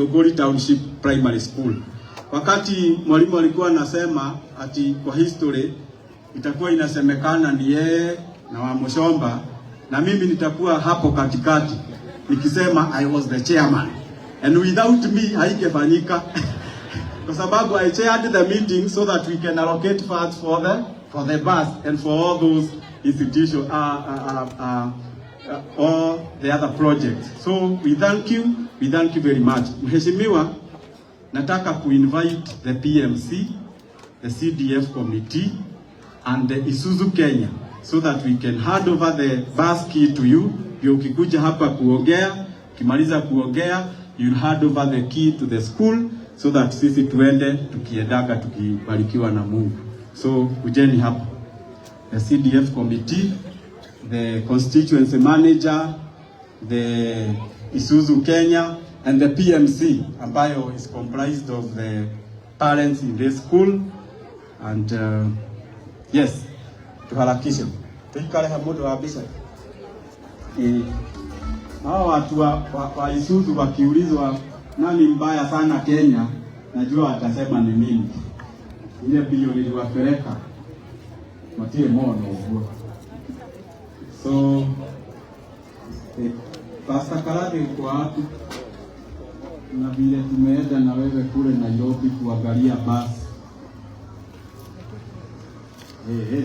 Githunguri Township Primary School. Wakati mwalimu alikuwa anasema ati kwa history itakuwa inasemekana ni yeye na Wamuchomba na mimi nitakuwa hapo katikati nikisema I was the chairman and without me haingefanyika kwa sababu I chaired the meeting so that we can allocate funds for the bus and for all those institutions, all the other projects. So we thank you very much. Mheshimiwa, nataka kuinvite the PMC, the CDF committee and the Isuzu Kenya so that we can hand over the bus key to you. Ndio ukikuja hapa kuongea, ukimaliza kuongea, you'll hand over the key to the school so that sisi tuende tukiendaga tukibarikiwa na Mungu. So kujeni hapa. The CDF committee, the constituency manager, the Isuzu Kenya and the PMC ambayo is comprised of the parents in this school and yes, tuharakishe tuikare ha mundu wa mbica. Eh, hawa watu wa Isuzu wakiulizwa nani mbaya sana Kenya, najua watasema ni mimi. Ile bio niliwapeleka matie mono uguo. So eh, Pastor Karate uko wapi? Na vile tumeenda na wewe kule Nairobi kuangalia basi. Eh, eh.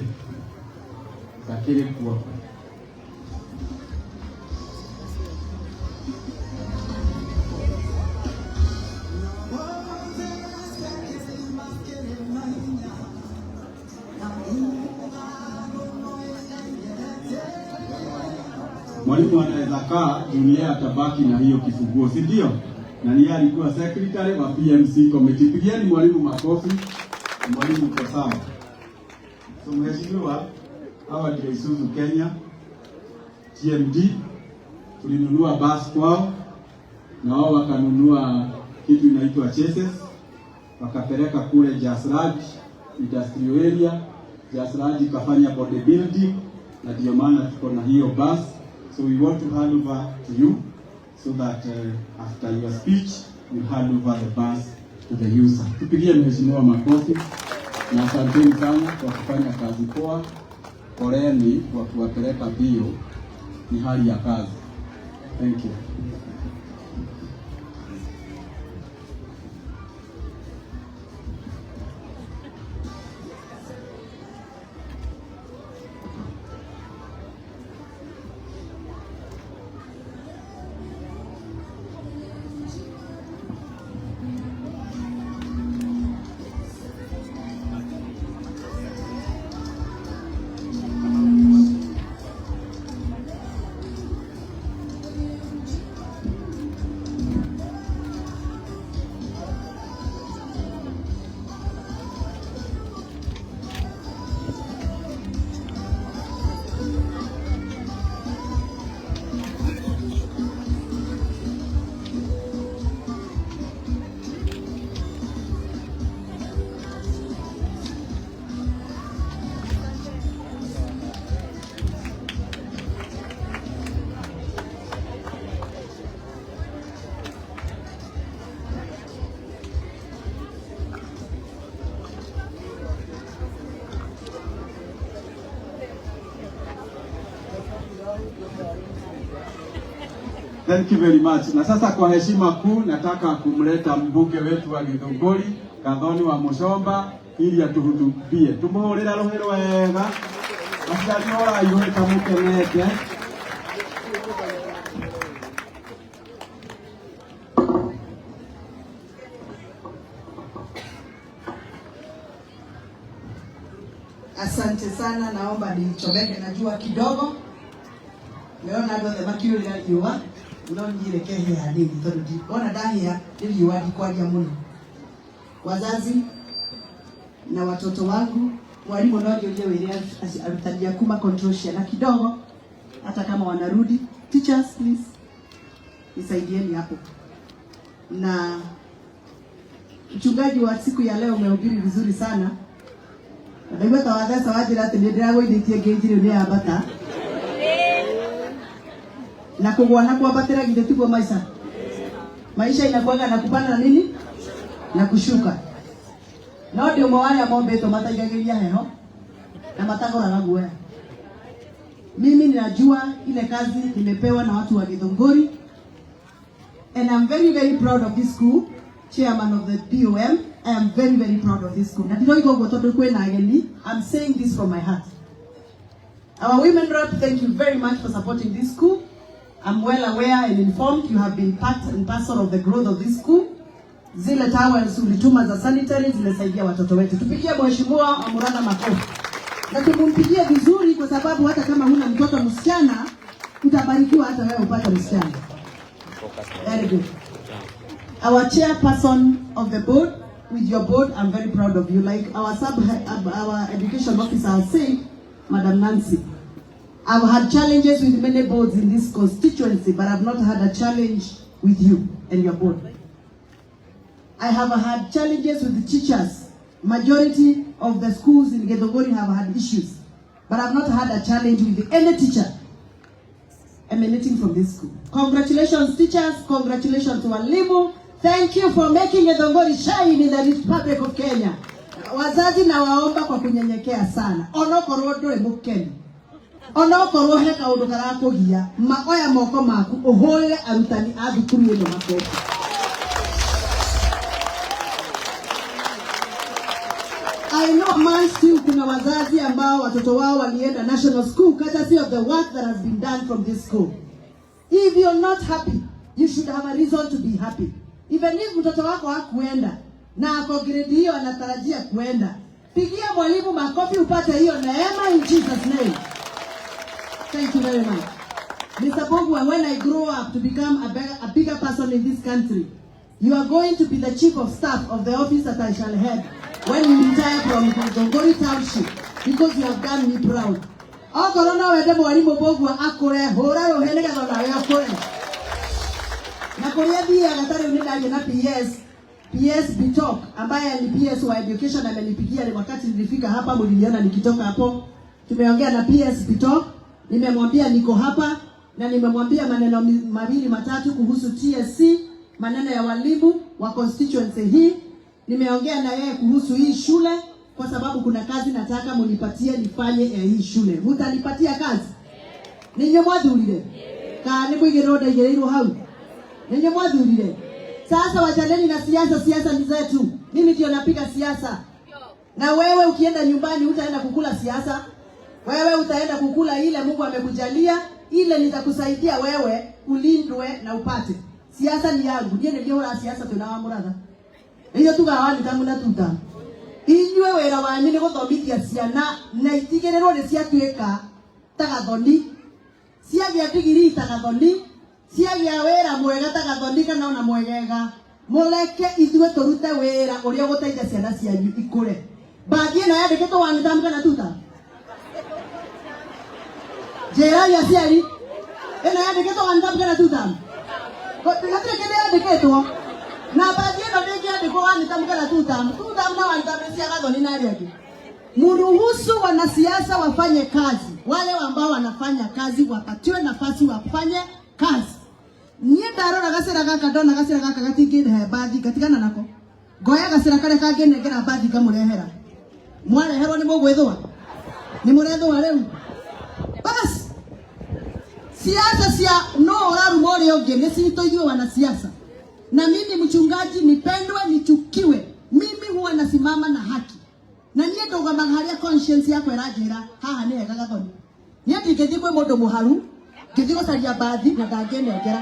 Takiri kuwa. Mwalimu anaweza kaa juu atabaki na hiyo kifunguo, si ndio? Na yeye alikuwa secretary wa PMC committee. Pigieni mwalimu makofi. Mwalimu uko sawa. So mheshimiwa, hawa ndio Isuzu Kenya TMD, tulinunua bus kwao na wao wakanunua kitu inaitwa chassis, wakapeleka kule Jasraj Industrial Area. Jasraj ikafanya bodybuilding na ndio maana tuko na hiyo bus. So we want to hand over to you so that after your speech you hand over the bus to the user. Tupigie mheshimiwa makofi na asanteni sana kwa kufanya kazi poa. Poleni kwa kuwapeleka bio, ni hali ya kazi. Thank you. Thank you very much. Na sasa kwa heshima kuu nataka kumleta mbunge wetu wa Githunguri Gathoni Wamuchomba ili atuhutubie. Tumuhurira ruhi rwega. Aciari oraihũrĩka mũkenete. Asante sana, naomba nichomeke najua kidogo. Meona andũ othe makĩũrĩra riũa no niĩ reke hĩe hanini tondũ wona ndahĩa nĩ riũa ndikwaria mũno. Wazazi na watoto wangu, mwalimu no njũrie wĩre arutani aku ma control ciana kidogo, hata kama wanarudi. Teachers please nisaidieni hapo. Na mchungaji wa siku ya leo umehubiri vizuri sana. Ndaigua ta watheca wanjĩra atĩ nĩ ndĩragũithĩtie ngĩnji rĩu nĩ yambata na kũgwa na kwambatĩra githĩ tiguo maica. Maisha inakuwaga na kupanda na nini na kushuka. No ndi umwe wa aria mombĩtwo mataigagĩria heho na matagũraga guoya. Mimi ninajua ile kazi nimepewa na watu wa Githunguri, and I'm very very proud of this school. Chairman of the BOM, I am very very proud of this school. Na ndiroiga ũguo tondũ kwĩna ageni. I'm saying this from my heart. Our women rep, thank you very much for supporting this school. I'm well aware and informed you have been part and parcel of the growth of this school. Zile towels ulituma za sanitary zimesaidia watoto wetu. Tupigie Mheshimiwa Amurana makofi. Na tumumpigie vizuri kwa sababu hata kama huna mtoto msichana, utabarikiwa hata wewe upate msichana. Very good. Our chairperson of the board, with your board, I'm very proud of you. Like our education officer has said, Madam Nancy, I've had challenges with many boards in this constituency, but I've not had a challenge with you and your board. I have had challenges with the teachers. Majority of the schools in Githunguri have had issues, but I've not had a challenge with any teacher emanating from this school. Congratulations, teachers. Congratulations to walimu. Thank you for making Githunguri shine in the Republic of Kenya. Wazazi nawaomba kwa kunyenyekea sana, onokorwo ndũrĩ mũkenu, onokorwo he kaũndũ karakũgia, ma oya moko maku ũhũrĩre arutani a thukuru ĩno makobi. I know amongst you kuna wazazi ambao watoto wao walienda national school courtesy of the work that has been done from this school. If you're not happy, you should have a reason to be happy. Even if mtoto wako hakuenda na ako grade hiyo anatarajia kuenda, pigia mwalimu makofi upate hiyo neema in Jesus name. Thank you very much. Mr. Bogwa, when I grow up to become a bigger person in this country, you are going to be the chief of staff of the office that I shall head when you retire from Githunguri Township, because you have done me proud. Okorwo no wende mwalimu Bogwa akure, hũra rũhĩ nĩgetha onawe akũre. Na kũrĩa thiaga ta rĩu nĩ ndaria na PS, PS Bitok ambaye ni PS wa education, amenipigia wakati nilifika hapa, mliniona nikitoka hapo. Tumeongea na PS Bitok, nimemwambia niko hapa na nimemwambia maneno mawili matatu kuhusu TSC, maneno ya walimu wa constituency hii. Nimeongea na yeye kuhusu hii shule kwa sababu kuna kazi nataka munipatie nifanye ya hii shule. Mutanipatia kazi? Ninyi mwathurire? Kana nĩ kũigĩrĩrwo ndaigĩrĩirwo hau? Ninyi mwathurire? Sasa wachaneni na siasa, siasa ni zetu. Mimi ndio napiga siasa. Na wewe ukienda nyumbani utaenda kukula siasa. Wewe utaenda kukula ile Mungu amekujalia, ile nitakusaidia wewe ulindwe na upate. Siasa ni yangu. Niĩ nĩndĩhũraga siasa twĩna wa mũratha. Nĩithuĩ tugaga one term na two term. Inyuĩ wĩra wanyu nĩ gũthomithia ciana na itigĩrĩrwo nĩ ciatuĩka ta gathoni. Ciagĩa digirii ta gathoni, ciagĩa wĩra mwega ta gathoni kana ona mwegega. Mũreke ithuĩ tũrute wĩra ũrĩa ũgũteithia ciana cianyu ikũre. Mbathi ĩno yandĩkĩtwo one term kana two term? Njĩrai aciari, ĩno yandĩkĩtwo one term kana two term? Gatirĩ kĩndũ yandĩkĩtwo. Na mbathi ĩno ndĩngĩandĩkwo one term kana two term. Two term na one term nĩ cia gathoni na arĩa angĩ. Muruhusu wanasiasa wafanye kazi. Wale ambao wanafanya kazi wapatiwe nafasi wafanye kazi. Niĩ ndarora gacĩra gaka ndona gacĩra gaka gatingĩndehe mbathi ngatigana nako. Ngoya gacĩra karĩa kangĩnengera mbathi ngamũrehera. Mwareherwo nĩ mũgwĩthũa? Nĩ mũrethũa rĩu? Bas. Siasa cia no ũraruma ũrĩa ũngĩ nĩ citũ ithuĩ wanasiasa. Na mimi mchungaji, nipendwe nichukiwe, mimi huwa nasimama na haki. Na niĩ ndũgamaga harĩa conscience yakwa ĩranjĩra haha nĩ hega gathoni. Niĩ ndingĩthiĩ kwĩ mũndũ mũharu ngĩthiĩ gũcaria mbathi na ndangĩnengera.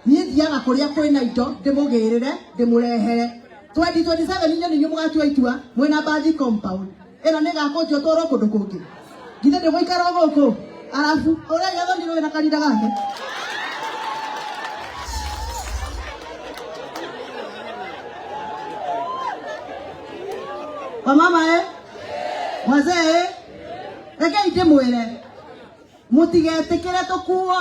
Niĩ thiaga kũrĩa kwĩna indo ndĩmũgĩrĩre ndĩmũrehere. 2027 inyuĩ nĩ inyuĩ mũgatua itua mwĩna mbathi compound. Ĩno nĩ ĩgakũnjwo twarwo kũndũ kũngĩ. Githĩ ndĩgũikara o gũkũ? Arabu ũrĩa gathoni wĩna karinda gake. Wamama wazee, rekei ndĩmwĩre mũtigetĩkĩre tũkuo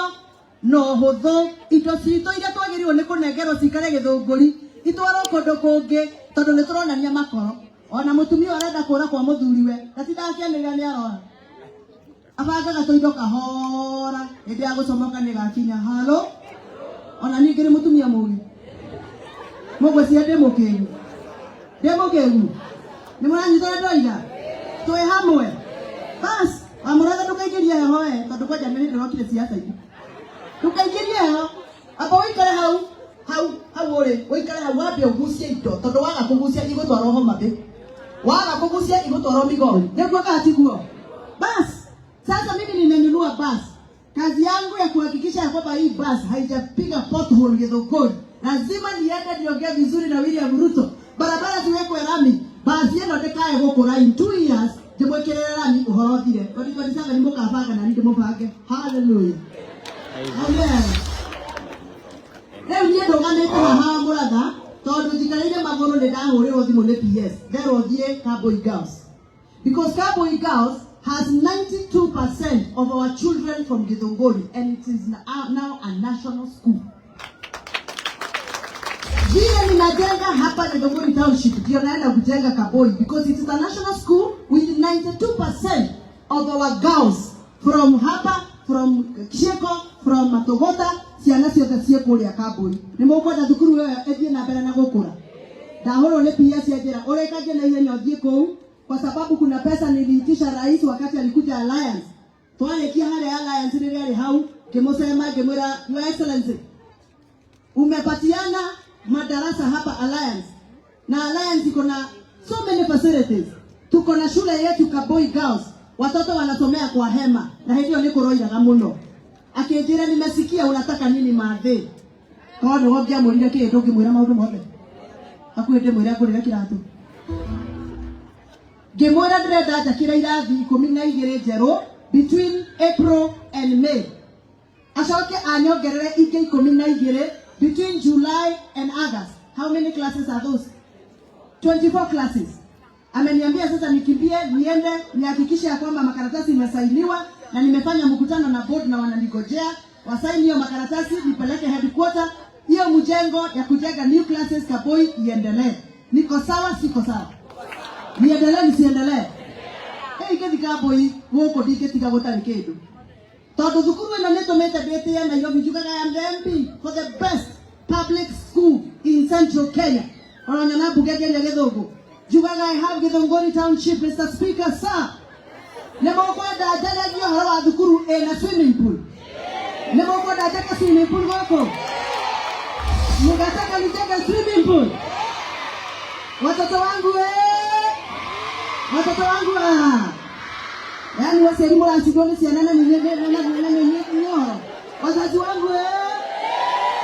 na ũhũthũ. Indo citũ iria twagĩrĩirwo nĩ kũnengerwo cikare Gĩthũngũri itwarwo kũndũ kũngĩ tondũ nĩ tũronania makoro. Ona mũtumia ũrenda kũra kwa mũthuriwe ndatindaga akĩanĩrĩra nĩ arora. Abangaga tũindo kahora, hĩndĩ ya gũcomoka nĩ gakinya halo. Ona niĩ ngĩrĩ mũtumia mũgĩ. Mũgwĩciria ndĩ mũkĩgu? Ndĩ mũkĩgu? Nĩ mũranyita ũrĩa ndoiga? Twĩ hamwe. Bas, wamũratha ndũkaingĩrie heho we, tondũ kwanja nĩ ndĩrokire siasa-inĩ. Ndũkaingĩrie heho. Amba ũikare hau, hau, hau ũrĩ, ũikare hau wambe ũgucie indo, tondũ waga kũgucia igũtwarwo Homa Bay. Waga kũgucia igũtwarwo Migori. Nĩguo kana tiguo? Bas, sasa mimi nimenunua bus. Kazi yangu ya kuhakikisha ya kwamba hii bus haijapiga pothole Githunguri. Lazima niende niongee vizuri na William Ruto. Barabara ziwekwe rami. Basi ĩno ndĩkae gũkũra in 2 years ndĩmwĩkĩrĩre rami ũhoro ũthire. 2027 mũkabanga na niĩ ndĩmũbange. Hallelujah. Amen. Rĩu niĩ ndũgamĩte haha Mũratha tondũ njikarĩire magũrũ, nĩ ndahũrĩrwo thimũ nĩ PS nderwo thiĩ Kaboi Girls, because Kaboi Girls has 92% of our children from Githunguri and it is now a national school. Vile ninajenga hapa Githunguri Township ndio naenda kujenga Kaboi, because it is a national school with 92% of our girls from hapa, from Kieko, from Matogota, ciana ciothe ciĩ kũrĩa Kaboi. Nĩ mũkwenda thukuru ĩyo ĩthiĩ na mbere na gũkũra? Ndahũrwo nĩ PS ya njĩra ũrĩkangie na ihenya ũthiĩ kũu kwa sababu kuna pesa niliitisha rais wakati alikuja Alliance. Twarĩkia harĩa Alliance rĩrĩa arĩ hau, ngĩmũcema ngĩmwĩra, "Your Excellency, umepatiana madarasa hapa Alliance na Alliance iko na so many facilities. Tuko na shule yetu Kaboi Girls, watoto wanasomea kwa hema na hivyo nĩ kũroiraga mũno." Akĩnjĩra, "Nimesikia, unataka nini madhe?" Korwo nĩho ngĩamwĩrire kĩĩ, ndũngĩmwĩra maũndũ mothe hakuhĩ ndĩmwĩre ngũrĩre kĩratũ. Ngĩmwĩra ndĩrenda njakĩre irathi 12 njerũ between April and May, acoke anyongerere ingĩ 12 between July and August. How many classes are those? 24 classes. Ameniambia sasa nikimbie niende nihakikishe ya kwamba makaratasi imesainiwa na nimefanya mkutano na board na wananigojea wasaini hiyo makaratasi nipeleke headquarter, hiyo mjengo ya kujenga new classes Kaboi iendelee. Niko sawa, siko sawa? Niendelee, nisiendelee? Hey, ingĩthi Kaboi gũkũ ndingĩtiga gũtarĩ kĩndũ tondũ thukuru ĩno nĩ tũmĩte ndĩtĩe Nairobi. Njugaga I am the MP for the best public school in Central Kenya. Ona nyona mbunge ngĩaria gĩthũngũ, njugaga I have Githunguri Township. Mr. Speaker, sir, nĩ mũkwenda njaragie ũhoro wa thukuru ĩna swimming pool? Nĩ mũkwenda njake swimming pool gũkũ? Mũgataka nijenge swimming pool? Watoto wangu we, watoto wangu, ah. Yaani waciari mũracindwo nĩ ciana na nyoro. Wazazi wangu eh,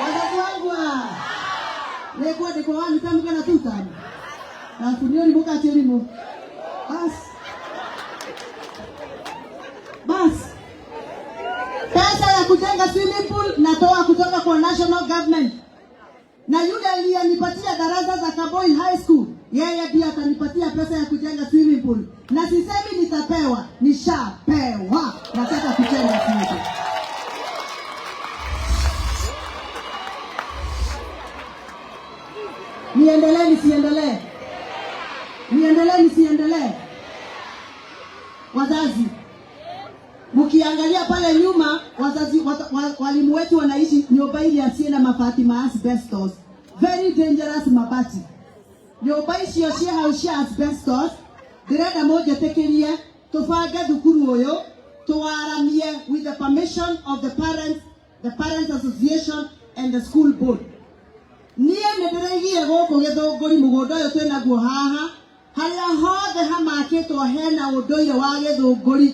wazazi wangu, ah. Nĩ kwandĩkwo one term kana two term? Alafu nĩ ũrimũ kati ũrimũ. Bas. Bas. Pesa ya kujenga swimming pool natoa kutoka kwa national government, na yule aliyenipatia darasa za Kaboi High School, yeye pia atanipatia pesa ya kujenga swimming pool, na sisemi nitapewa, nishapewa. Nataka kujenga swimming pool. Niendelee nisiendelee? Niendelee nisiendelee? Wazazi, mkiangalia pale nyuma, wazazi walimu wetu wanaishi nyumba ile asiye na mabati ma asbestos, very dangerous mabati. Nyumba icio cia hau cia asbestos, ndĩrenda mũnjĩtĩkĩrie tũbange thukuru ũyũ tũwaramie with the permission of the parents, the parents association and the school board. Niĩ nĩ ndĩraigire gũkũ Gĩthũngũri mũgũnda ũyũ twĩnaguo haha, harĩa hothe hamakĩtwo hena ũndũire wa Gĩthũngũri,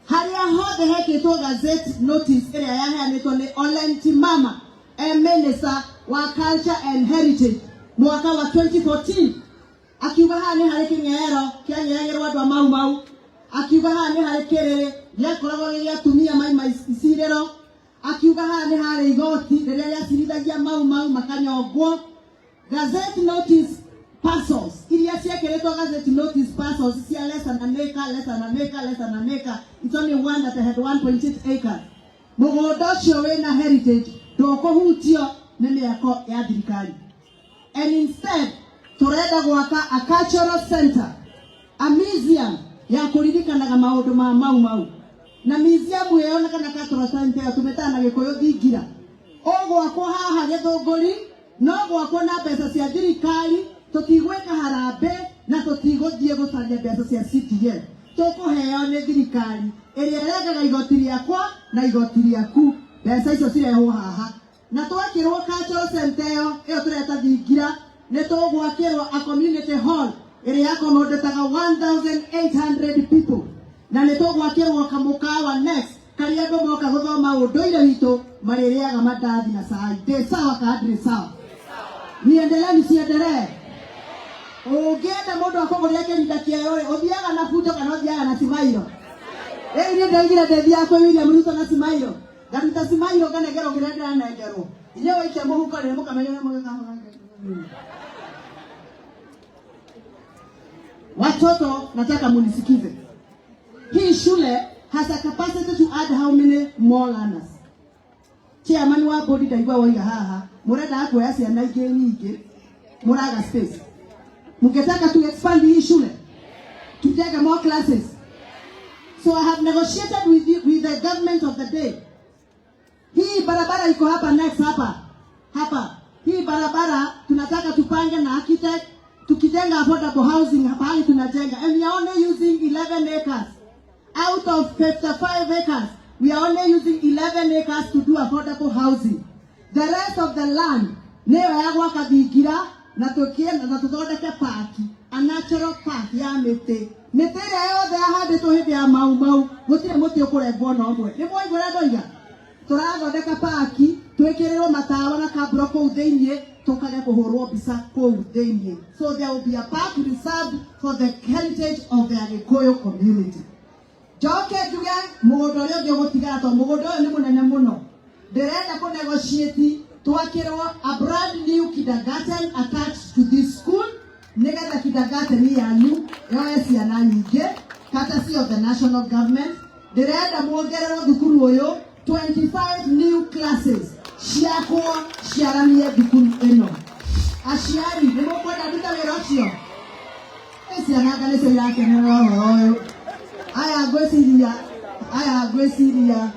harĩa hothe hekĩtwo gazette notice ĩrĩa yaheanĩtwo nĩ Olen Timama e minister wa culture and heritage mwaka wa 2014, akiuga haha nĩ harĩ kĩng'ero kĩang'eragĩrwo andũ a Mau Mau, akiuga haha nĩ harĩ kĩrĩrĩ gĩakoragwo gĩ gĩa atumia maima icirĩro, akiuga haha nĩ harĩ igoti rĩrĩa rĩacirithagia Mau Mau makanyongwo. Gazette notice parcels iria ciekĩrĩtwo gazette notice parcels cia less than an acre, less than an acre, less than an acre, it's only one that had 1.6 acres. Mũgũnda ũcio wĩna heritage ndũkũhutio nĩ mĩako ya thirikari, and instead tũrenda gwaka a cultural center, a museum ya kũririkanaga maũndũ ma Mau Mau, na museum ĩyo na kana cultural center ĩyo tũmĩtaga na Gĩkũyũ thingira ũgwakwo haha Gĩthũngũri. No gwakwo na mbeca cia thirikari, tũtigwĩka harambĩ na tũtigũthiĩ gũcaria mbeca cia CDF. Tũkũheo nĩ thirikari ĩrĩa ĩrengaga igoti rĩakwa na igoti rĩaku. Mbeca icio cirehwo haha na twakĩrwo cultural center ĩyo, ĩyo tũreta thingira, nĩ tũgwakĩrwo a community hall ĩrĩa accommodataga 1800 people, na nĩ tũgwakĩrwo kamũkawa next karĩa andũ moka gũthoma ũndũire witũ marĩrĩaga mandathi na cai. Ndĩ sawa kana ndirĩ sawa? Niendelee nisiendelee? Ũngĩenda mũndũ akũgũrĩre kĩrinda kĩerũ rĩ, ũthiaga na buto kana ũthiaga na cimairo? Rĩu niĩ ndoigire ndĩthiaga kwĩ William Ruto na cimairo, ngaruta cimairo nganengerwo kĩrĩa ndĩranengerwo. Inyuĩ waikia mũhuko rĩ, mũkamenya ũrĩa mũgĩka. Watoto, nataka munisikize. Hii shule has a capacity to add how many more learners? Chairman wa board, ndaigua woiga haha mũrenda kuoya ciana ingĩ nyingĩ, mũraga space. Mngetaka to expand hii shule, tujenge more classes. So I have negotiated with, you, with the government of the day. Hii barabara iko hapa next, hapa hapa, hii barabara tunataka tupange na architect, tukijenga affordable housing pahali tunajenga, and we are only using 11 acres out of 55 acres. We are only using 11 acres to do affordable housing. The rest of the land nĩyo ya gwaka thingira na tukie na tuthondeke park, a natural park ya mĩtĩ. Mĩtĩ ĩrĩa yothe yahandĩtwo hĩndĩ ya Mau Mau, gũtirĩ mũtĩ ũkũrengwo na ũmwe. Nĩ mwaigua ũrĩa ndoiga? Tũrathondeka paki, twĩkĩrĩrwo matawa na kamburo kũu thĩiniĩ, tũkage kũhũrwo mbica kũu thĩiniĩ. So there will be a park reserved for the heritage of the Agĩkũyũ community. Njoke njuge mũgũnda ũrĩa ũngĩ ũgũtigara, tondũ mũgũnda ũyũ nĩ mũnene mũno, ndĩrenda kũ negotiate twakĩrwo a brand new kindergarten attached to this school, nĩgetha kindergarten yanyu yoe ciana nyingĩ, courtesy of the national government. Ndĩrenda muongererwo thukuru ũyũ 25 new classes ciakwo ciaramie thukuru ĩno. Aciari, nĩ mũkwenda ndute wĩra ũcio? Ĩ, ciana anga nĩcio irakenerera ũhoro ũyũ. Aya ngwĩciria, aya ngwĩciria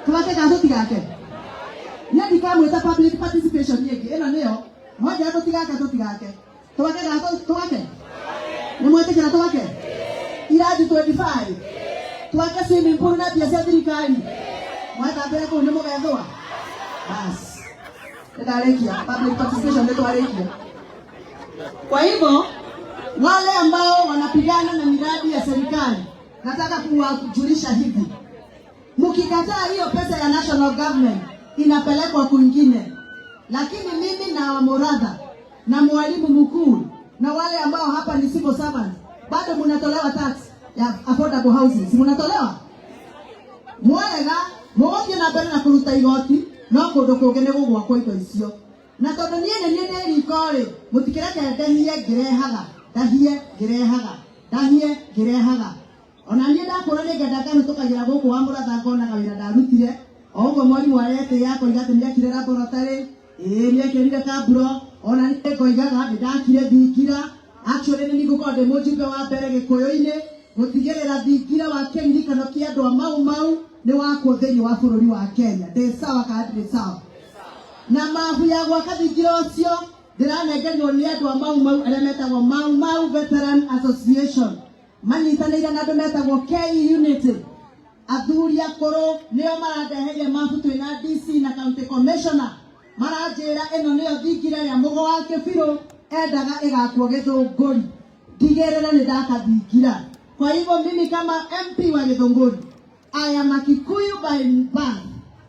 twake kana tũtigake? Niĩ ndikamwĩta public participation ĩngĩ, ĩno nĩyo mwanjĩra tũtigake. Tũtigake? Twake kana twake? Nĩ mwetĩkĩra twake irathi 25, twake swimming pool na mbia cia thirikari? Mwethambĩra kũu nĩ mũgethũa. Bas, nĩndarĩkia public participation, nĩ twarĩkia. Kwa hivyo wale ambao wanapigana na miradi ya serikali, nataka kuwajulisha hivi: mkikataa hiyo pesa ya national government, inapelekwa kwingine. Lakini mimi na Muratha na mwalimu mkuu na wale ambao hapa ni civil servants, bado mnatolewa tax ya affordable housing, si munatolewa? Mwarega mũgũthiĩ na mbere na kũruta igoti, no kũndũ kũngĩ nĩ gũgwakwo indo icio. Na tondũ niĩ nĩ niĩ ndĩ riko rĩ, mũtikĩreke ndahie ngĩrehaga, ndahie ngĩrehaga, ndahie ngĩrehaga. Ona niĩ ndakũra nĩ ngenda ngahĩtũkagĩra gũkũ wa Mũratha, ngonaga wĩra ndarutire. O ũguo mwarimũ aretĩĩa akoiga atĩ nĩakire laboratory, ĩĩ, nĩekĩrire kamburo, ona niĩ ngoigaga nĩ ndakire thingira. Actually, nĩ ngũkorwo ndĩ mũjumbe wa mbere Gĩkũyũ-inĩ gũtigĩrĩra thingira wa kĩririkano kĩa andũ a Mau Mau nĩ wakwo thĩinĩ wa bũrũri wa Kenya. Ndĩ sawa kana ndirĩ sawa? Na mabu ya gwaka thingira ũcio ndĩranengerio nĩ andũ a Mau Mau arĩa metagwo Mau Mau Veteran Association, manyitanĩire na andũ metagwo K Unity. Athuri akũrũ nĩo marandeheire mabu twĩna DC na county commissioner. Maranjĩra ĩno nĩyo thingira ĩrĩa Mũgo wa Kĩbirũ endaga ĩgakwo Gĩthũngũri. Ndigĩrĩre nĩ ndaka thingira. Kwa hivyo mimi kama MP wa Gĩthũngũri, I am a Kikuyu by birth,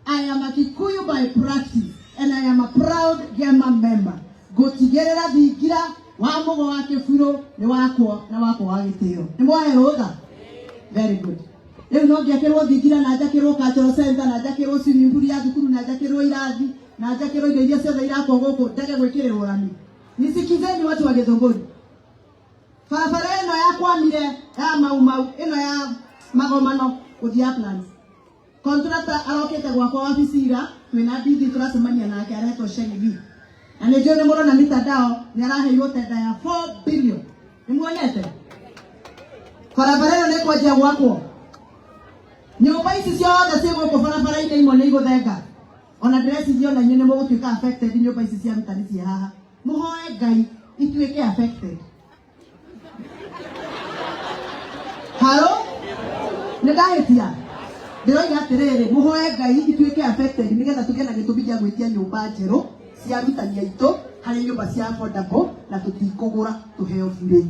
I am a Kikuyu by practice, and I am a proud Gema member. Ngũtigĩrĩra thingira wa Mũgo wa Kĩbirũ nĩ wakwo na wakwo wa gĩtĩo. Nĩ mwahe rũtha? Very good. Rĩu no ngĩakĩrwo thingira na njakĩrwo cultural center na njakĩrwo swimming pool ya thukuru na njakĩrwo irathi na njakĩrwo indo iria ciothe irakwo gũkũ, ndege gwĩkĩrĩrwo rami. Nisikizeni, watu wa Gĩthũngũri. Barabara ĩno yakwamire ya Mau Mau, ĩno ya magomano gũthiĩ Uplands, contractor arokĩte gwakwa wabici ira twĩna ndithi, tũracemania nake, aretwo Shengvi, na nĩ njũĩ nĩ mũrona mitandao nĩ araheirwo tenda ya 4 billion. Nĩ muonete? Barabara ĩyo nĩ kwanjia gwakwo. Nyũmba ici ciothe ciĩ gũkũ barabara-inĩ imwe nĩ igũthenga. Ona ndĩreciria ona inyuĩ nĩ mũgũtuĩka affected. Nyũmba ici cia arutani ciĩ haha, mũhoe Ngai ituĩke affected. Haro nĩ ndahĩtia? Ndĩroiga atĩrĩrĩ, mũhoe Ngai ituĩke affected nĩgetha tũgĩe na gĩtũmi gĩa gwĩtia nyũmba njerũ cia arutani aitũ harĩ nyũmba cia affordable, na tũtikũgũra, tũheo burĩ.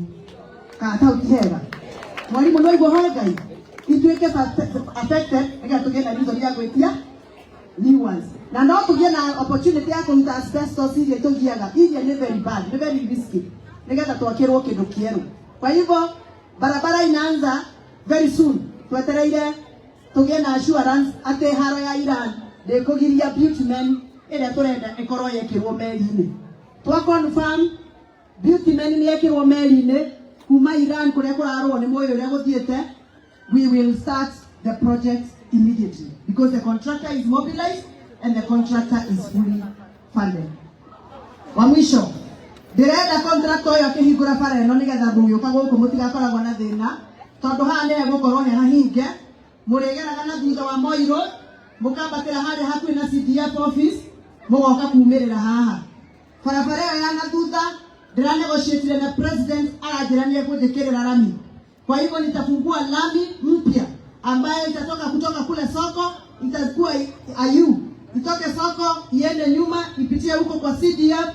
Kana tau ti hega? Mwarimũ, no igua hoe Ngai ituĩke affected nĩgetha tũgĩe na reason ya gwĩtia new ones, na no tũgĩe na opportunity ya kũruta asbestos iria tũgiaga, iria nĩ very bad, nĩ very risky, nĩgetha twakĩrwo kĩndũ kĩerũ. Kwa hivyo barabara inaanza very soon. Twetereire tũgĩe na assurance atĩ haro ya Iran ndĩkũgiria bitumen ĩrĩa tũrenda ĩkorwo yekĩrwo meri-inĩ. Twa confirm bitumen nĩ yekĩrwo meri-inĩ kuma Iran kũrĩa kũrarũo, nĩ mũĩ ũrĩa gũthiĩte, we will start the project immediately because the contractor is mobilized and the contractor is fully funded. Wa mwisho, ndĩrenda contractor ũyũ akĩhingũra bara ĩno nĩgetha mũgĩũka gũkũ mũtigakoragwo na thĩna, tondũ haha nĩ hegũkorwo he hahinge. Mũrĩgeraga na thutha wa Moi Road, mũkambatĩra harĩa hakuhĩ na CDF office, mũgoka kumĩrĩra haha barabara ĩyo ya na thutha. Ndĩranegotiatire na president, aranjĩra nĩ ekũnjĩkĩrĩra rami. Kwa hivyo nitafungua lami mpya ambayo itatoka kutoka kule soko, itakuwa ayu itoke soko iende nyuma, ipitie huko kwa CDF,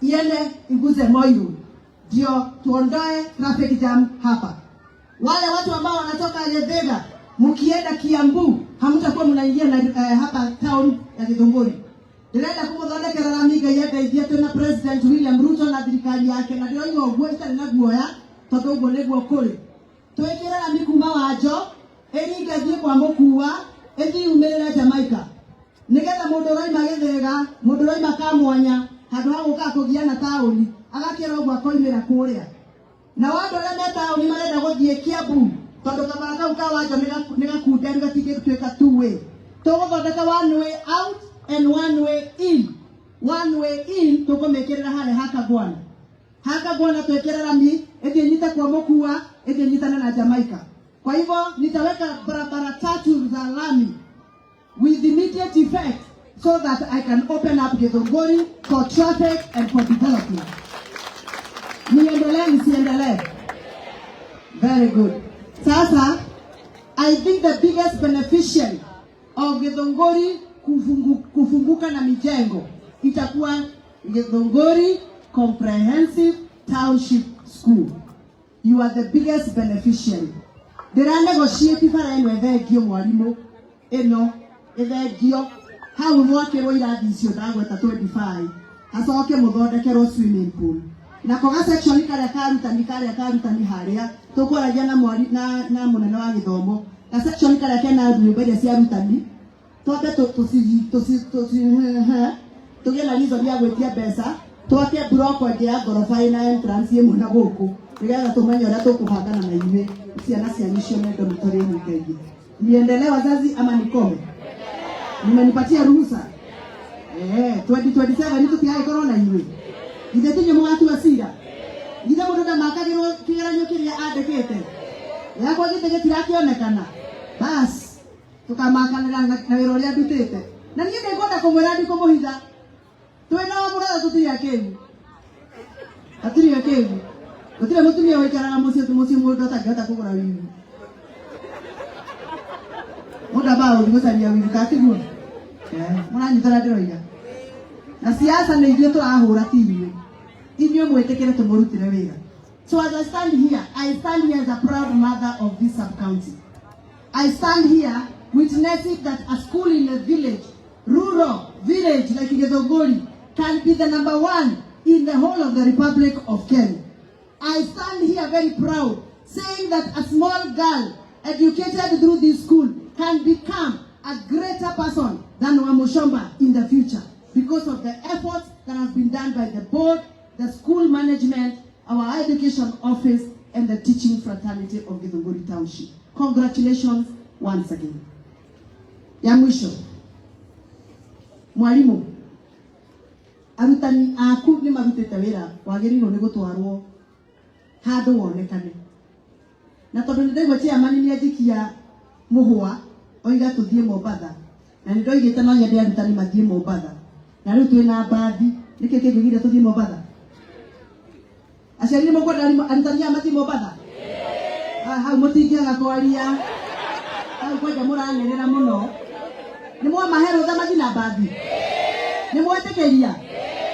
iende iguze Moi Road, ndio tuondoe traffic jam hapa. Wale watu ambao wanatoka Githiga mkienda Kiambu hamtakuwa mnaingia na hapa town ya Githunguri. Ndĩrenda kũmũthondekera rami. Ngai andeithie, twĩna President William Ruto na thirikari yake, na ndĩroiga ũguo itarĩ na guoya tondũ ũguo nĩguo kũrĩ. Twĩkĩre rami kuma Wanjo, ĩringe thiĩ kwa Mũkua, ĩthiĩ yumĩrĩre Jamaica, nĩgetha mũndũ ũraima Gĩthĩga, mũndũ ũraima Kamwanya, handũ ha gũka kũgiana taũni, agakĩra ũguo akoimĩra kũrĩa. Na andũ arĩa me taũni marenda gũthiĩ Kiambu, tondũ kabara kau ka Wanjo nĩ gakunderu, gatingĩtuĩka two way, tũgũthondeka one way out and one way in. One way in tũkũmĩkĩrĩra harĩa Hakagwana. Hakagwana twĩkĩre rami, ĩthiĩ nyite kwa Mũkua, ĩthiĩ nyitane na Jamaica. Kwa hivyo nitaweka barabara tatu za lami with immediate effect so that I can open up Githunguri for traffic and for development. Niendelee nisiendelee? Very good. Sasa, I think the biggest beneficiary of Githunguri kufunguka na mijengo itakuwa Githunguri Comprehensive Township School. You are the biggest beneficiary. Ndĩra negotiate bara ĩno ĩthengio, mwarimũ, ĩno ĩthengio hau mwakĩrwo irathi icio ndagweta 25, hacoke mũthondekerwo swimming pool, nako ga section karĩa karutani, karĩa karutani harĩa tũkwaragia na mwari na mũnene wa gĩthomo, ga section karĩa kena nyũmba iria cia arutani, twambe tũgĩe na reason ya gwĩtia mbeca twake block ĩngĩ ya ngoroba ĩna entrance ĩmwe na gũkũ, nĩgetha tũmenye ũrĩa tũkũbangana na inyuĩ, ciana cianyu cione dormitory nyingaingĩ. Niendelee, wazazi, ama nikome? Nimenipatia ruhusa. 2027 tũtigagĩkorwo na inyuĩ, ithe tinyu mũgatua cira. Ithe mũndũ ndamakagĩrwo kĩgeranio kĩrĩa andĩkĩte yakwa gĩtĩ gĩtirakĩonekana, bas tũkamakanĩra na wĩra ũrĩa ndutĩte. Na niĩ nĩngwenda kũmwĩra, ndikũmũhitha, twĩna wa mũratha, tũtirĩ akĩgu, hatirĩ akĩgu, gũtirĩ mũtumia ũikaraga mũciĩ mũciĩ mũndũ atangĩhota kũgũra weave. Mũndũ ambaga gũthiĩ gũcaria weave, katiguo mũranyitana ndĩroiga. Na siasa nĩ ithuĩ tũrahũra, ti inyuĩ. Inyuĩ mwĩtĩkĩre tũmũrutĩre wĩra. So as I stand here, I stand here as a proud mother of this sub-county. I stand here witnessing that a school in a village, rural village like Githunguri, can be the number one in the whole of the Republic of Kenya. I stand here very proud saying that a small girl educated through this school can become a greater person than Wamuchomba in the future because of the efforts that have been done by the board, the school management, our education office, and the teaching fraternity of Githunguri Township. Congratulations once again. Ya mwisho, mwalimu, arutani aku nĩ marutĩte wĩra wagĩrĩirwo nĩ gũtwarwo handũ wonekane. Na tondũ nĩ ndaigua chairman nĩ anjikia mũhũa oiga tũthiĩ Mombatha, Na nĩ ndoigĩte no nyende arutani mathiĩ Mombatha, na rĩu twĩna mbathi. Nĩkĩ kĩngĩgiria tũthiĩ Mombatha? Aciari, nĩ mũkwenda arutani aya mathiĩ Mombatha? Ah, hau mũtingĩaga kwaria hau, kwanja mũranĩrĩra mũno. Nĩ mwamahe rũtha mathiĩ na mbathi? Nĩ mwetĩkĩria?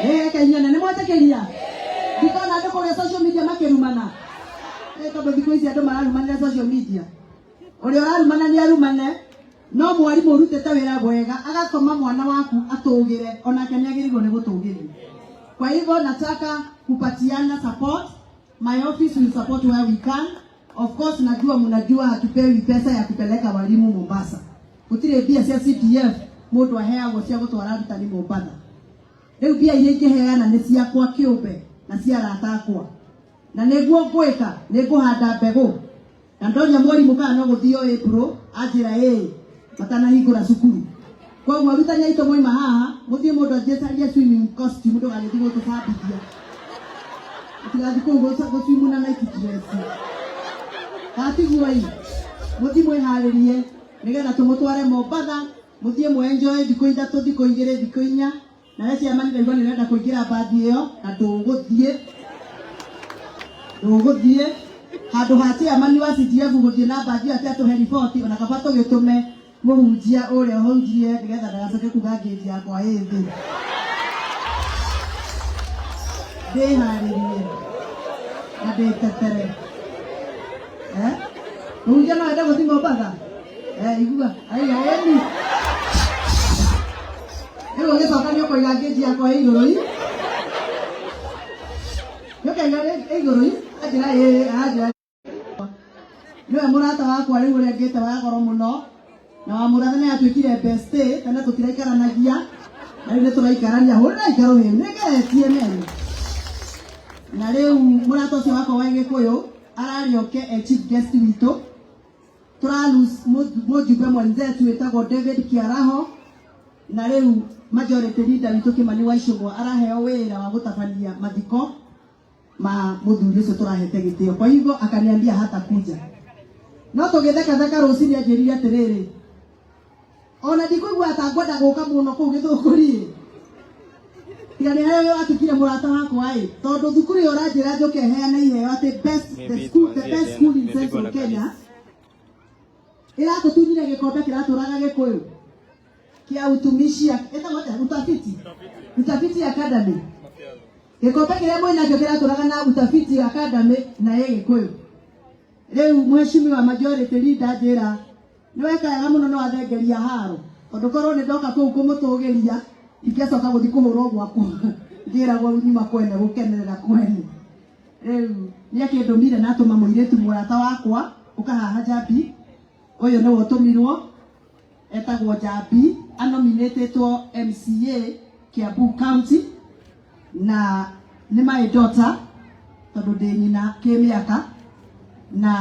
Ĩĩ, nyone nĩ mwetĩkĩria. Ndikona andũ kũrĩa social media makĩrumana. Ĩ, tondũ thikũ ici andũ mararumanĩra social media. Ũrĩa ũrarumana nĩ arumane, no mwarimũ ũrutĩte wĩra wega agatũma mwana waku atũgĩre, onake nĩ agĩrĩirwo nĩ gũtũgĩrio. Kwa hivyo nataka kupatiana support. My office will support where we can. Of course, najua mnajua hatupewi pesa ya kupeleka walimu Mombasa. Gũtirĩ mbia cia CDF mũndũ aheagwo cia gũtwara arutani Mombasa. Rĩu mbia iria ingĩheana nĩ ciakwa kĩũmbe na cia arata akwa, na nĩguo ngwĩka nĩ ngũhanda mbegũ na ndonia mwarimũ kana no gũthio April anjĩra ĩĩ matanahingũra cukuru. Koguo arutani aitũ, mwaima haha mũthiĩ mũndũ anjĩcarie swimming costume, ndũgagĩthiĩ gũtũbambithia, ũtigathiĩ kũu gũswimu na night dress. Gatiguo ĩ, mũthiĩ mwĩharĩrie nĩgetha tũmũtware Mombatha, mũthiĩ mwenjoe thikũ 3, thikũ 2, thikũ 4. Na we ciamani, ndaigua nĩ ũrenda kũingĩra mbathi ĩyo, na ndũgũthiĩ handũ ha chairman wa CDF gũthiĩ na mbathi ĩyo atĩ atũhe riboti. Ona kaba tũgĩtũme mũhunjia ũrĩa ũhunjie nĩgetha ndagacoke kuga ngĩnji yakwa ĩ thĩ. Ndĩharĩrie na ndĩtetere. Eh, mũhunjia no ende gũthiĩ Mombatha? Eh, igua aiga ĩni. Rĩu ũgĩcoka nĩ ũkũiga ngĩnji yakwa ĩ igũrũ i, nĩ ũkaiga ĩ igũrũ i. Anjĩra ĩ, anjĩra nĩwe mũrata wakwa rĩu ũrĩa ngĩte wa goro mũno, na wa mũratha nĩ atuĩkire bestie. Tene tũtiraikaranagia, na rĩu nĩ tũraikarania. Hũrĩra ikarũ hĩu nĩngeretie meni. Na rĩu mũrata ũcio wakwa wa Gĩkũyũ ararĩ oke e chief guest witũ. Tũralose mũjumbe mwenzetu wĩtagwo David Kiaraho, na rĩu majority leader witũ Kimani wa Ichung'wa araheo wĩra wa gũtabania mathiko ma mũthuri ũcio tũrahete gĩtĩo. Kwa hivyo akaniambia hata kuja, no tũgĩthekatheka rũcinĩ anjĩrire atĩrĩrĩ, ona ndikũigua ta ngwenda gũka mũno kũu Gĩthũngũri, tiga nĩ harĩa watuĩkire mũrata wakwa ĩ, tondũ thukuru ĩyo ũranjĩra njũke heane iheo atĩ best the school, the best school in Central Kenya, ĩratũtunyire gĩkombe kĩratũraga Gĩkũyũ kĩa utumishi ĩtagwo atĩa? Utafiti Academy. Gĩkombe kĩrĩa mwĩnakĩo kĩratũraga na Utafiti Academy na ĩ Gĩkũyũ. Rĩu mheshimiwa majority leader njĩra nĩ weka wega mũno, nĩ wathengeria haro, tondũ korwo nĩ ndoka kũu kũmũtũgĩria ingĩacoka gũthiĩ kũhũrwo gwakwa ngĩragwo nyuma kwene gũkenerera kwene. Rĩu nĩ akĩndũmire na atũma mũirĩtu mũrata wakwa ũka haha, Njambi. Ũyũ nĩwe ũtũmirwo, etagwo Njambi, anominĩtĩtwo MCA Kiambu County, na nĩ my daughter tondũ ndĩ nyina kĩmĩaka, na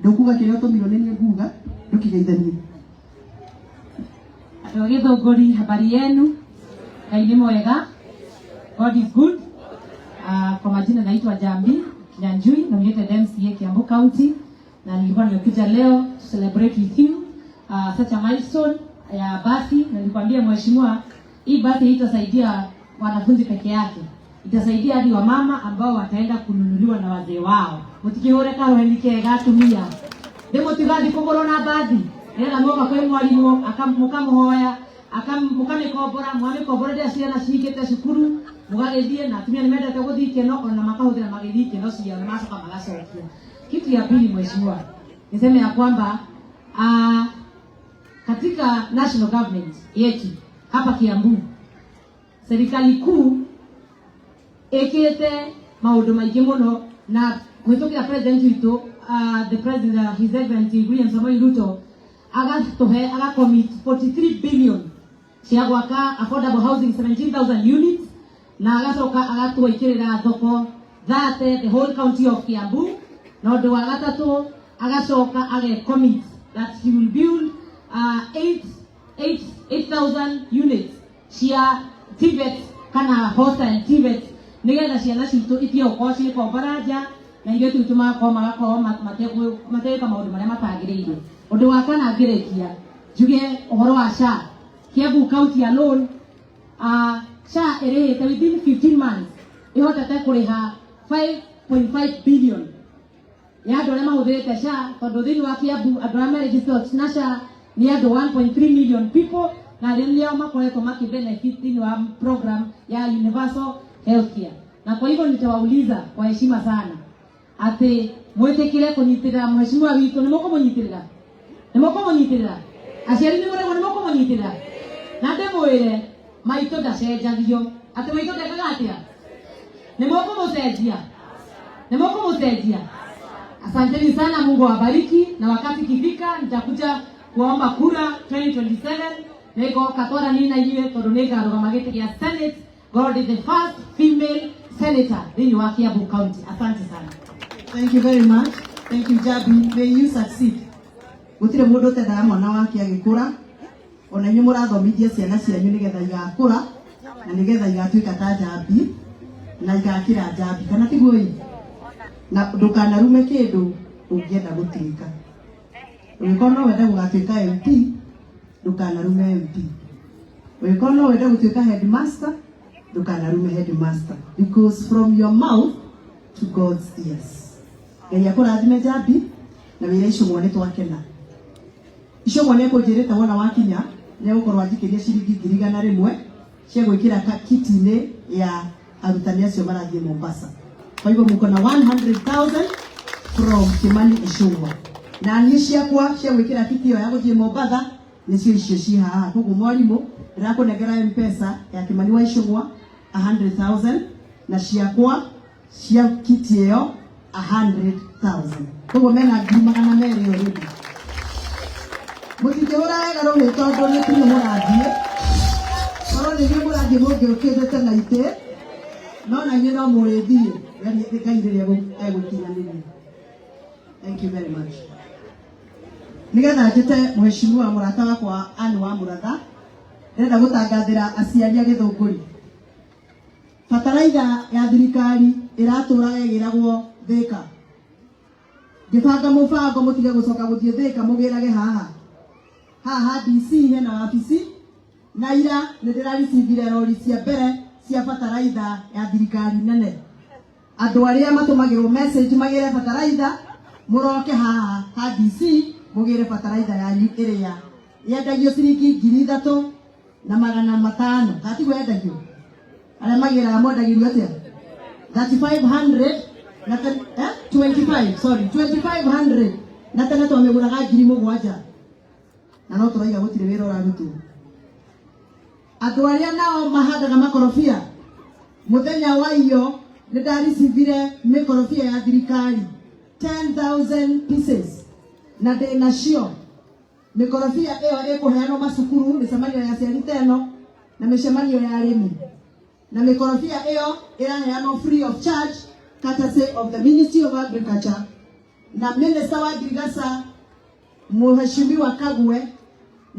ndũkuga kĩrĩa ũtũmirwo nĩ niĩ nguga ndũkigeithanie. Andũ a Gĩthũngũri, habari yenu? Ngai nĩ mwega. God is good. Kwa majina naitwa Jambi Nyanjui, nominated MCA Kiambu County, na nilikuwa nimekuja leo to celebrate with you such a milestone ya basi, na nilikwambia mheshimiwa, hii basi itasaidia wanafunzi peke yake, itasaidia hadi wamama ambao wataenda kununuliwa na wazee wao. Mutikihũre karoheni kega atumia, ndĩmũtigathi kũgũrwo na mbathi nĩgetha mwoka kwĩ mwarimũ mũkamũhoya mũkamĩkombora, mwamĩkombora rĩrĩa ciana cihingĩte cukuru mũgagĩthiĩ. Na atumia nĩ mendete gũthiĩ ikeno, ona makahũthĩra magĩthiĩ ikeno ciao na magacoka magacokia. Kitu ya pili, mheshimiwa, niseme ya kwamba katika national government yetu hapa Kiambu, serikali kuu ĩkĩte maũndũ maingĩ mũno na kũhĩtũkĩra president witũ, the president, His Excellency William Samoei Ruto, agatũhe agacommit 43 billion cia gwaka affordable housing 17,000 units, na agacoka agatwĩkĩrĩra thoko 30 the whole county of Kiambu. Na ũndũ wa gatatũ, agacoka agecommit that he will build 8,000 units cia TVET kana hostel TVET, nigetha ciana citũ itige gũkorwo cigĩkombora nja na ithuĩ twitũ magakorwo mategwĩka maũndũ marĩa matagĩrĩire. Ũndũ wa kana ngĩrĩkia njuge ũhoro wa SHA. Kiambu County alone, SHA ĩrĩhĩte within 15 months, ĩhotete kũrĩha 5.5 billion ya andũ arĩa mahũthĩrĩte SHA, tondũ thĩinĩ wa Kiambu andũ arĩa meregistered na SHA nĩ andũ 1.3 million people, na nĩo makoretwo makĩbenefit thĩinĩ wa program ya universal healthcare. Na kwa hivyo nitawauliza kwa heshima sana atĩ mwĩtĩkĩre kũnyitĩrĩra mheshimiwa witũ. Nĩ mũkũmũnyitĩrĩra? Nĩ mũkũmũnyitĩrĩra? Aciari nĩ mũremwo? Nĩ mũkũmũnyitĩrĩra? Na ndĩmwĩre, maitũ ndacenjagio. Atĩ maitũ ndekaga atĩa? Nĩ mũkũmũcenjia? Nĩ mũkũmũcenjia? Asanteni sana, Mungu awabariki, na wakati ikifika nitakuja kuomba kura 2027. Nĩngoka twaranĩrie na inyuĩ tondũ nĩngarũgama gĩtĩ gĩa Senate. God is the first female senator thĩinĩ wa Kiambu County. Asante sana. Thank you very much. Thank you, Jabi. May you succeed. Gũtirĩ mũndũ ũtendaga mwana wake agĩkũra. Ona inyuĩ mũrathomithia ciana cianyu nĩgetha igakũra na nĩgetha igatuĩka ta Njambi na igakĩra Njambi, kana tiguo ĩ? Na ndũkanarume kĩndũ ũngĩenda gũtuĩka. Ũngĩkorwo no wende gũgatuĩka MP, ndũkanarume MP. Ũngĩkorwo no wende gũtuĩka headmaster, ndũkanarume headmaster, because from your mouth to God's ears. Ngai akũrathime, Njambi, na wĩra Icũng'wa. Nĩ twakena. Icũng'wa nĩ ekũnjĩrĩte wona wakinya nĩ egũkorwo anjikĩria ciringi 100,000 cia gwĩkĩra kiti-inĩ ya arutani acio marathiĩ Mombasa. Kwa hivyo mko na 100,000 from Kimani Ichung'wa, na niĩ ciakwa cia gwĩkĩra kiti ĩyo ya gũthiĩ Mombatha nĩcio icio ci haha. Koguo mwarimũ, ndĩrakũnengera Mpesa ya Kimani wa Ichung'wa 100,000 na ciakwa cia kiti ĩyo 100,000. Koguo mena 200,000 already. Mũtingĩhũra wega rũhĩ tondũ nĩ tinyũ mũrathiĩ. Korwo nĩ inyuĩ mũrathiĩ, mũngĩũkĩte na itĩ, no na inyuĩ no mũrĩthiĩ Ngai rĩrĩa egũkinyanĩria. Thank you very much. Nigetha njĩte mheshimiwa mũrata wakwa Anne wa Mũratha, ndĩrenda gũtangathĩra aciari a Gĩthũngũri, bataraitha ya thirikari ĩratũraga ĩgĩragwo Thĩka. Ngĩbanga mũbango mũtige gũcoka gũthiĩ Thĩka, mũgĩrage haha haha DC hena wabici. Na ira nĩ ndĩrarecivire rori cia mbere cia bataraitha ya thirikari nene. Andũ arĩa matũmagĩrwo message magĩre bataraitha, mũroke haha ha DC mũgĩre bataraitha yanyu ĩrĩa yendagio ciringi 3,500. Katiguo yendagio? Arĩa magĩraga mwendagĩrio atĩa? 3500 na 25, sorry, 2500, na tene twamĩgũraga 7,000, na no tũraiga gũtirĩ wĩra ũrarutwo. Andũ arĩa nao mahandaga makorobia, mũthenya wa iyo nĩ ndaricivire mĩkorobia ya thirikari 10,000 pieces, na ndĩ nacio. Mĩkorobia ĩyo ĩkũheanwo macukuru, mĩcemanio ya aciari ta ĩno na mĩcemanio ya arĩmi, na mĩkorobia ĩyo ĩraheanwo free of charge, courtesy of the Ministry of Agriculture na Minister wa Ngirigaca, Mheshimiwa Kagwe,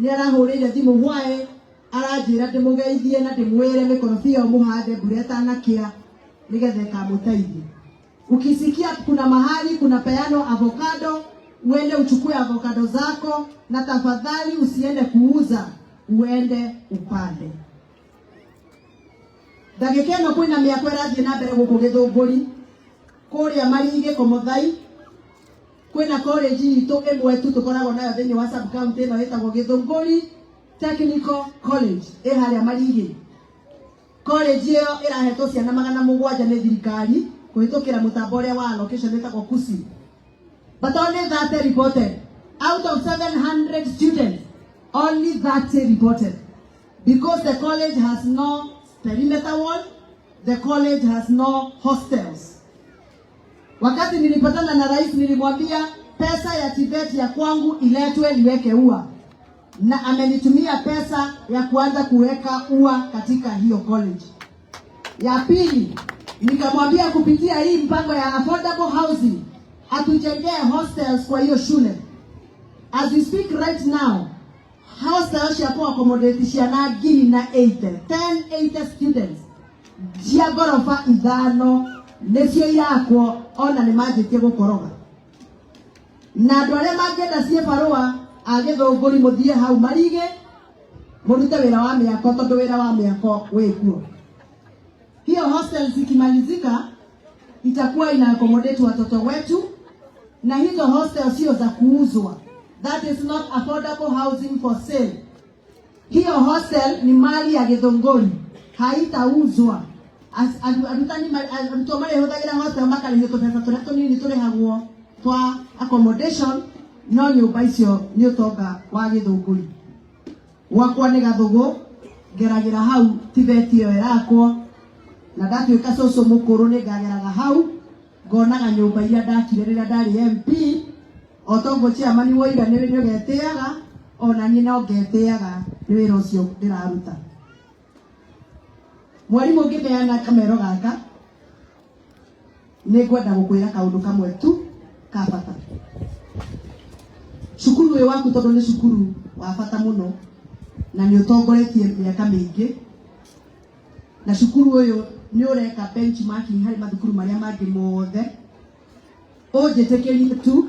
nĩ arahũrĩire thimũ hwaĩ aranjĩra ndĩmũgeithie na ndĩmwĩre mĩkorobia ĩyo mũhande mbura ĩtanakĩa nĩgetha ĩkamũteithia. Ukisikia kuna mahali kuna peano avocado, uende uchukue avocado zako, na tafadhali usiende kuuza, uende upande. Ndagĩka ĩno kwĩna mĩako ĩrathiĩ na mbere gũkũ Gĩthũngũri, kũrĩa Marigĩ Komothai. Kwĩna college itũ ĩmwe tu tũkoragwo nayo thĩinĩ wa sub county ĩno, ĩtagwo Gĩthũngũri Technical College, ĩ harĩa Marigĩ. College ĩyo ĩrahetwo ciana 700 nĩ thirikari kũhĩtũkĩra mũtambo ũrĩa wa allocation wĩtagwo KUSI, but only 30 reported. Out of 700 students, only 30 reported, because the college has no perimeter wall, the college has no hostels. Wakati nilipatana na rais, nilimwambia pesa ya TVET ya kwangu iletwe niweke ua, na amenitumia pesa ya kuanza kuweka ua katika hiyo college. Ya pili, nikamwambia kupitia hii mpango ya affordable housing atujengee hostels kwa hiyo shule. As we speak right now, hostels cia ku accommodate ciana 1,080, 1080 students, cia ngoroba ithano nĩcio irakwo, ona nĩ manjĩtie gũkoroga. Na andũ arĩa mangĩenda ciĩ barũa a Gĩthũngũri, mũthiĩ hau Marigĩ. Mũrute wĩra wa mĩako tondũ wĩra wa mĩako wĩ kuo. Hiyo hostel zikimalizika itakuwa ina accommodate watoto wetu, na hizo hostel sio za kuuzwa. That is not affordable housing for sale. Hiyo hostel ni mali ya Githunguri, haitauzwa. Arutani arutwo marĩhũthagĩra hostel makarĩhio tũbeca tũrĩa tũnini tũrĩhagwo twa accommodation, no nyũmba icio nĩ ũtonga wa Githunguri. Gwakwa nĩ Gathũgũ, ngeragĩra hau tibeti ĩyo ĩrakwo, na ndatuĩka cũcũ mũkũrũ nĩ ngageraga hau ngonaga nyũmba iria ndakire rĩrĩa ndarĩ MP. O toguo chairman woiga nĩ ũgetĩaga, ona niĩ no ngetĩaga nĩ wĩra ũcio ndĩraruta. Mwarimũ, ngĩneana kamero gaka nĩ ngwenda gũkwĩra kaũndũ kamwe tu ka bata. Cukuru ũyũ waku, tondũ nĩ cukuru wa bata mũno na nĩ ũtongoretie mĩaka mĩingĩ, na cukuru ũyũ nĩ ũreka benchmarking harĩ mathukuru marĩa mangĩ mothe, ũnjĩtĩkĩrie tu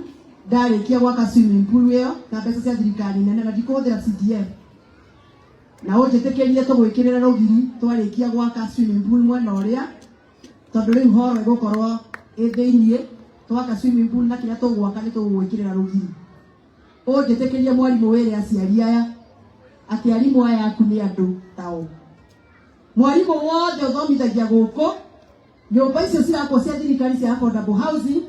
ndarĩkia gwaka swimming pool ĩyo na mbeca cia thirikari nene na ndikũhũthĩra CDF, na ũnjĩtĩkĩrie tũgwĩkĩrĩre rũgiri twarĩkia gwaka swimming pool mwena ũrĩa, tondũ rĩu horo ĩgũkorwo ĩ thĩiniĩ. Twaka swimming pool na kĩrĩa tũgwaka nĩ tũgũgwĩkĩrĩra rũgiri. Ũnjĩtĩkĩrie mwarimũ wĩre aciari aya atĩ arimũ aya aku nĩ andũ tao. Mwarimũ wothe ũthomithagia gũkũ, nyũmba icio cirakwo cia thirikari cia affordable housing,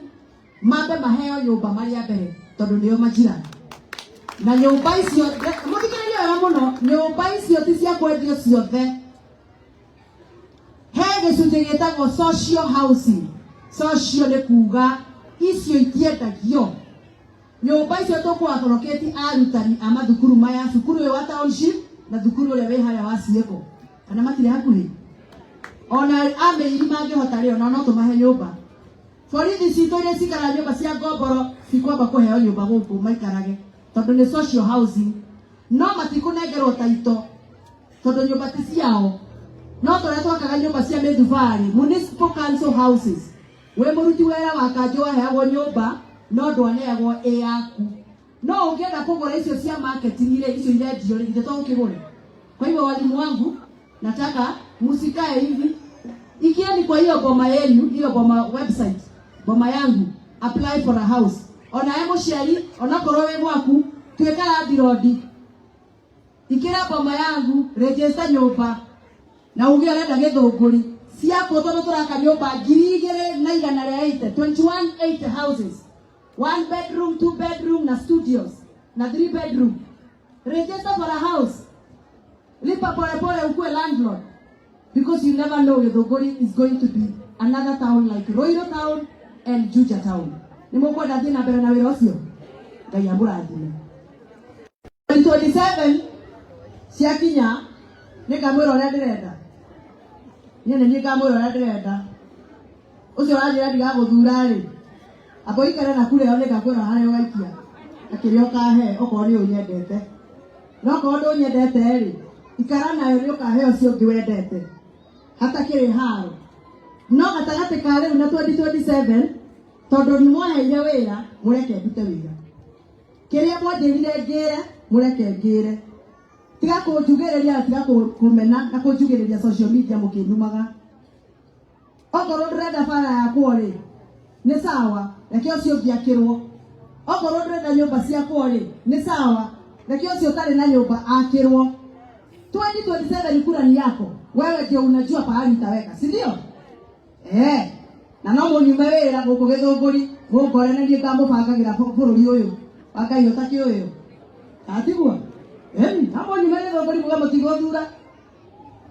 mambe maheo nyũmba marĩ a mbere tondũ nĩo majirani. Na nyũmba icio, mũthikĩrĩrie wega mũno, nyũmba icio ti cia kwendio ciothe. He gĩcunjĩ gĩtagwo social housing. Social nĩ kuga icio itiendagio. Nyũmba icio tũkũallocate arutani a mathukuru maya, cukuru ũyũ wa township na thukuru ũrĩa wĩ harĩa wa Ciĩko, kana matirĩ hakuhĩ, ona amĩiri mangĩhota rĩ, ona no tũmahe nyũmba. Borithi citũ iria cikaraga nyũmba cia ngomboro cikwamba kũheo nyũmba gũkũ maikarage tondũ nĩ social housing, no matikũnengerwo taito tondũ nyũmba ti ciao. No tũrĩa twakaga nyũmba cia mĩthubarĩ, municipal council houses, wĩ mũruti wĩra wa kanjũ waheagwo nyũmba no ndwaneagwo ĩ yaku. No ũngĩenda kũgũra icio cia marketing rĩ, icio irendio rĩ, ithe to ũkĩgũre. Kwa hivyo walimu wangu, nataka msikae hivi. Ingieni kwa hiyo Boma yenu, hiyo Boma website, Boma Yangu, apply for a house. Ona we mũciari, onakorwo wĩ gwaku, tuĩka landlord, ikĩra Boma Yangu, register nyũmba na uge ũrenda Gĩthũngũri ciakwo, tondũ tũraka nyũmba 2180, 2180 houses, one bedroom, two bedroom na studios na three bedroom. Register for a house, lipa pole pole, ukuwe landlord, because you never know, Githunguri is going to be another town like Ruiru town and Juja town. Nĩ mũkwenda thiĩ na mbere na wĩra ũcio? Ngai amũrathime. 2027 ciakinya nĩ ngamwĩra ũrĩa ndĩrenda. Niĩ nĩ niĩ ngamwĩra ũrĩa ndĩrenda. Ũcio ũranjĩra ndigagũthura rĩ, amba ũikare na kura ĩyo, nĩ ngakwĩra harĩa ũgaikia na kĩrĩa ũkahe okorwo nĩ ũnyendete. No okorwo ndũnyendete rĩ, ikara nayo, nĩ ũkahe ũcio ũngĩ wendete hatakĩrĩ haro. No gatagatĩ ka rĩu na 2027, tondũ nĩ mwaheire wĩra, mũreke ndute wĩra. Kĩrĩa mwanjĩrire ngĩre, mũreke ngĩre. Tiga kũnjugĩrĩria na tiga kũmena na kũnjugĩrĩria social media mũkĩnumaga. Okorwo ndũrenda bara yakwo rĩ, nĩ sawa, reke ũcio ũngĩ akĩrwo. Okorwo ndũrenda nyũmba ciakwo rĩ, nĩ sawa, reke ũcio ũtarĩ na nyũmba akĩrwo. 2027 kura ni yako wewe, ndio unajua pahali utaweka, si ndio? Eh, na no mũnyume wĩra gũkũ Gĩthũngũri mũngore na niĩ ngamũbangagĩra bũrũri ũyũ wa Ngai ũtakĩũyũ atiguo. Ĩni no mũnyume Gĩthũngũri muge mũtigũthura,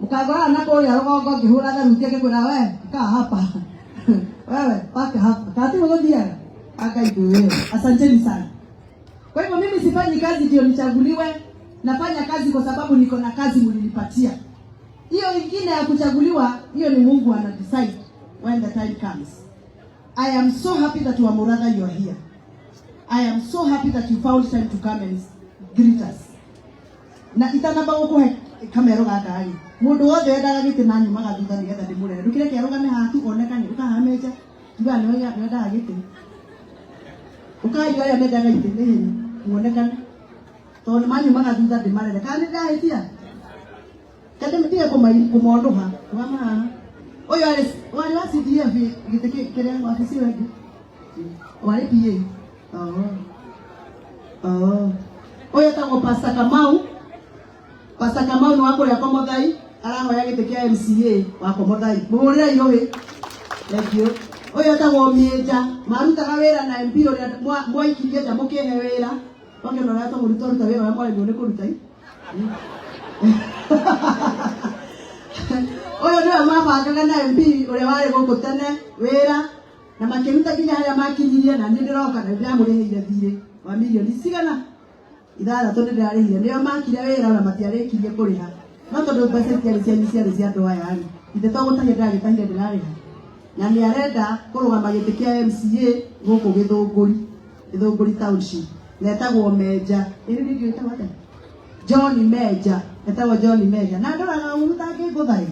mũkangorana na kũrĩa rũgongo ngĩhũra tharuti ngĩkwĩra, "We kaa hapa, wewe paka hapa." Katiguo gũthiaga Angai ndio. Asanteni sana. Kwa hivyo mimi sifanyi kazi ndio nichaguliwe, nafanya kazi kwa sababu niko na kazi mlinipatia. Hiyo ingine ya kuchaguliwa, hiyo ni Mungu ana decide when the time comes. I am so happy that Wamuratha, you are here. I am so happy that you found time to come and greet us. Na itanamba gũkũhe kamero gaka rĩ, mũndũ wothe wendaga gĩtĩ na nyumaga thutha nĩgetha ndĩmũrehe. Ndũkĩreke arũgame haha tu onekane, ũkahaha menja. Tugaga nĩ wendaga gĩtĩ. Ũkai arĩa mendaga itĩ nĩ ihenya muonekane. Tondũ nĩ manyumaga thutha ndĩmarere. Kana nĩ ndahĩtia? Kende mtige kũmonũha. Rũgama haha. Ũyũ arĩ warĩ wa CDF gĩtĩ kĩrĩa wabici ĩyo ĩngĩ. Warĩ PA. Oh. Oh. Ũyũ etagwo Pastor Kamau. Pastor Kamau nĩ wa kũrĩa Komothai, arahoya gĩtĩ kĩa MCA wa Komothai. Mũhũrĩrei rũhĩ. Thank you. Ũyũ etagwo Mĩnja, marutaga wĩra na MP ũrĩa mwaikirie nja mũkĩhe wĩra. Wakĩona ũrĩa tũmũruta ruta wĩra ũrĩa mwaremirwo nĩ kũruta. Ũyũ nĩwe mabangaga na MP ũrĩa warĩ gũkũ tene wĩra na makĩruta nginya harĩa makinyirie na niĩ ndĩroka na nĩndĩramũrĩhĩire thirĩ wa mirioni cigana ithathatũ nĩndĩrarĩhire nĩo makire wĩra na matiarĩkirie kũrĩha no tondũ mbeca itiarĩ cianyu ciarĩ cia andũ aya rĩ ithe to gũtahia ndĩragĩtahire ndĩrarĩha na nĩ arenda kũrũgama gĩtĩ kĩa MCA gũkũ Gĩthũngũri Gĩthũngũri Township na etagwo Menja ĩrĩ nĩ etagwo atĩa John Menja etagwo John Menja na ndoraga ũru tangĩngũtha ĩ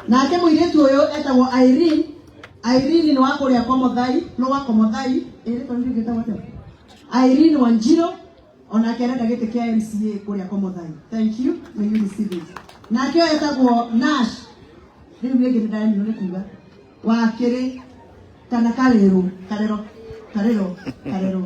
nake mũirĩtu ũyũ etagwo Irene Irene nĩ wa kũrĩa Komothai nĩ wa Komothai ĩrĩ tondũ nĩ etagwo atĩa Irene Wanjiro onake arenda gĩtĩ kĩa MCA kũrĩa Komothai thank you may you receive it nake ũyũ etagwo Nash rĩu rĩngĩ nĩ ndaremirwo nĩ kuga wakĩrĩ kana karĩrũ karĩro karĩro karĩro